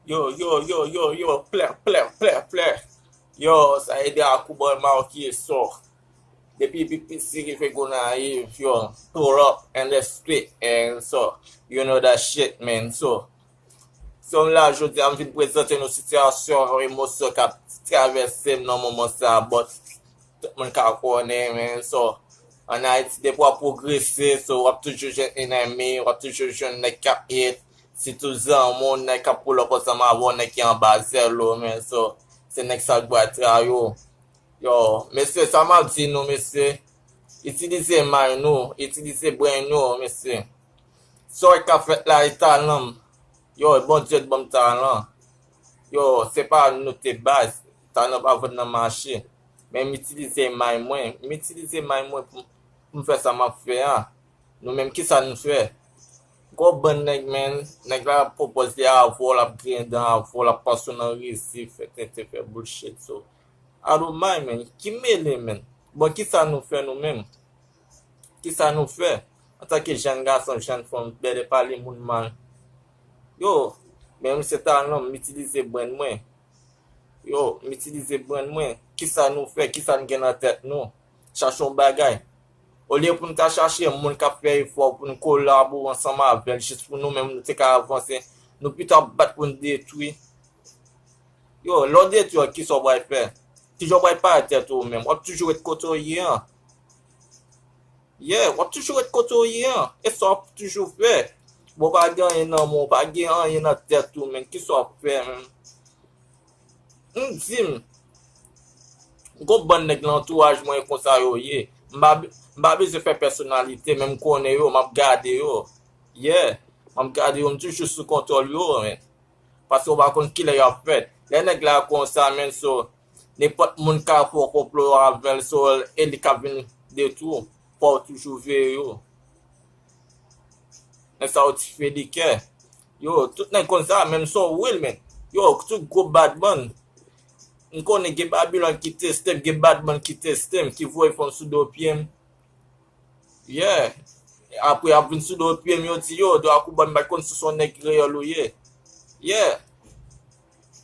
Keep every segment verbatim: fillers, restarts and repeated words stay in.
Yo, yo, yo, yo, yo, plè, plè, plè, plè. Yo, sa e de Akouban Marquis, so. Depi B P C rive Gonayiv, yo, pull up in the street, and so, you know that shit, man, so. So, m la, jodi a, m vin prezante nou sitiyasyon, emosyon k ap travèse m nan moman sa a, but tout moun ka konnen, man, so, ann Ayiti, depi w ap pwogrese, so, w ap toujou jwenn enemi, w ap toujou jwenn nèg k ap hate, sitou zanmi w, nèg k ap pull up ansanm avè w, nèg ki anba zèl ou, man, so, se nèg sa k pral trayi w. Yo, mesye, sa m ap di nou, mesye, itilize mind nou, itilize brain nou, mesye. Sa w wè k ap fèt la, e talan m. Yo, e Bondye k ban m talan. Yo, se pa nou te baz, talan pa vann nan mache. Men m itilize mind mwen, m itilize mind mwen pou, pou m fè sa m ap fè a. Nou menm, kisa nou fè? Gwo bann nèg, man, nèg la ap pwopoze avè w, l ap griyen dan avè w, l ap pase w nan risi, fè tenten, fè bullshit, so. I don't mind, man. Ki mele, man? Bon, kisa nou fè nou menm? Kisa nou fè? Antanke jèn gason, jèn fanm, bèlè pale moun mal. Yo, men m se talan, m itilize brain mwen. Yo, m itilize brain mwen. Kisa nou fè? Kisa n gen nan tèt nou? Chache yon bagay. Olye pou n ta chache yon moun k ap fè efò pou n kolabore ansanm avè l, jis pou nou menm nou te ka avanse, nou pito ap bat pou n detwi. Yo, lè w detwi, kisa w pral fè? Kijan w pral pare tèt ou menm? W ap toujou ret kote w ye an. Yeah, w ap toujou ret kote w ye an. E sa w ap toujou fè. Bon, w pa gen anyen nan men w, w pa gen anyen nan tèt ou, men kisa w ap fè, menm? M di m, gwo bann nèg nan antouraj mwen konsa yo ye. M pa, m pa bezwen fè pèsonalite, men m konnen yo, m ap gade yo. Yeah, m ap gade yo, m toujou sou kontwòl yo, men. Paske w pa konn kilè y ap fèt. Lè nèg la konsa, men, so, nenpòt moun ka fè w konplo avè l, so, e li k ap vin detwi w. Fò w toujou veye yo. Nèg sa yo ti felikè. Yo, tout nèg konn sa, menm son real, men. Yo, tout gwo badman. M konnen gen Babilòn ki teste m, gen badman ki teste m, ki voye fò m sou do pye m. Yeah. Apre, y ap vin sou do pye m, yo di, yo, Dwa Kouban, m pa t konn si se yon nèg reyèl ou ye. Yeah.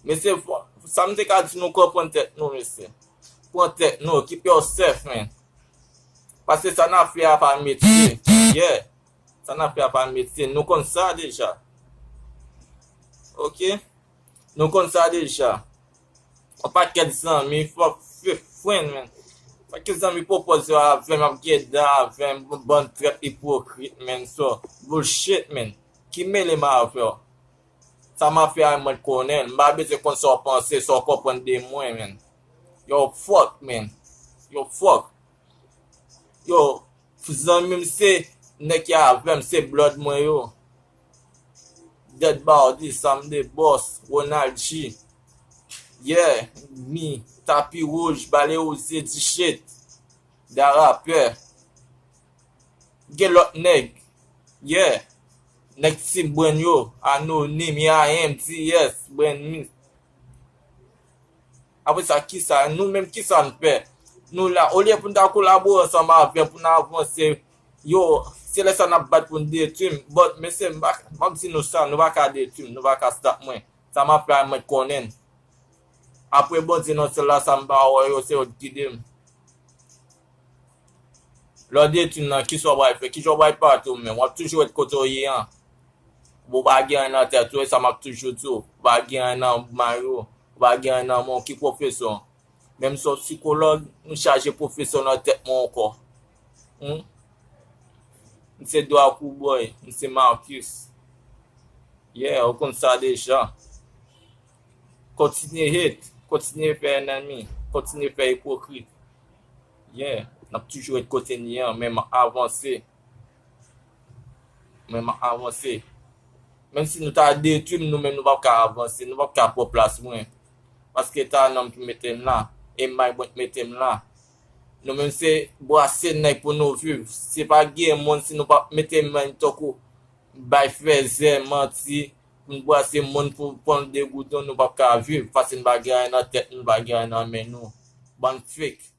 Mesye, fò, sa m te ka di nou, konprann tèt nou, mesye. Pran tèt nou, keep yourself, man. Paske sa n ap fè a pa metye. Yeah. Sa n ap fè a pa metye. Nou konn sa deja. Ok? Nou konn sa deja. Yon pakèt zanmi, fò, fè friend, man. Pakèt zanmi pwopoze avè m, ap gede avè m, bann trèt ipokrit, man. So, bullshit, man. Ki mele m avè w? Sa m ap fè a, mwen konnen l. M pa bezwen konn sa w panse, sa w konprann de mwen, man. Yo, fuck, man. Yo, fuck. Yo, zanmi m se nèg ki avè m, se blood mwen yo. Dead Body, Sam de Boss, Ronald G. Yeah, mi, Tapi Wouj, Bale Oze, Dichit, Da Rapè. Gen lòt nèg. Yeah. Nèg Team Brand yo, Anonim, I M D S, Brand Mix. Apre sa, kisa? Nou menm, kisa n fè? Nou la, olye pou n ta kolabore ansanm avè m, pou n avanse, yo, se lè sa n ap bat pou n detwi m. But, mesye, m pa, m ap di nou sa, nou pa ka detwi m, nou pa ka stop mwen. Sa m ap fè a, mwen konnen l. Apre Bondye nan syèl la, sa m pa wè yo, se yo k gide m. Lè w detwi m nan, kisa w pral fè? Kijan w pral pati ou menm? W ap toujou ret kote w ye an. Ou pa gen anyen nan tèt ou, e sa m ap toujou di w. Ou pa gen anyen nan may ou. Ou pa gen anyen nan men w. Ki pwofesyon? Menm si w sikològ, m chaje pwofesyon nan tèt mwen ankò. Hmm? M se Dwa Koubòy, m se Marcus. Yeah, ou konn sa deja. Kontinye hate, kontinye fè enmi, kontinye fè ipokrit. Yeah, n ap toujou ret kote n ye an, men m ap avanse. Men m ap avanse. Menm si nou ta detwi m, nou menm nou p ap ka avanse, nou p ap ka pran plas mwen. Paske ta nonm ki mete m la, e may mwen ki mete m la. Nou menm se brase nèg pou nou viv. Se pa gen moun si nou pa mete men tankou bay fèzè, manti, pou n brase moun pou pran degoudon, nou p ap ka viv. Paske n pa gen anyen nan tèt nou, n pa gen anyen nan men nou. Bann fake.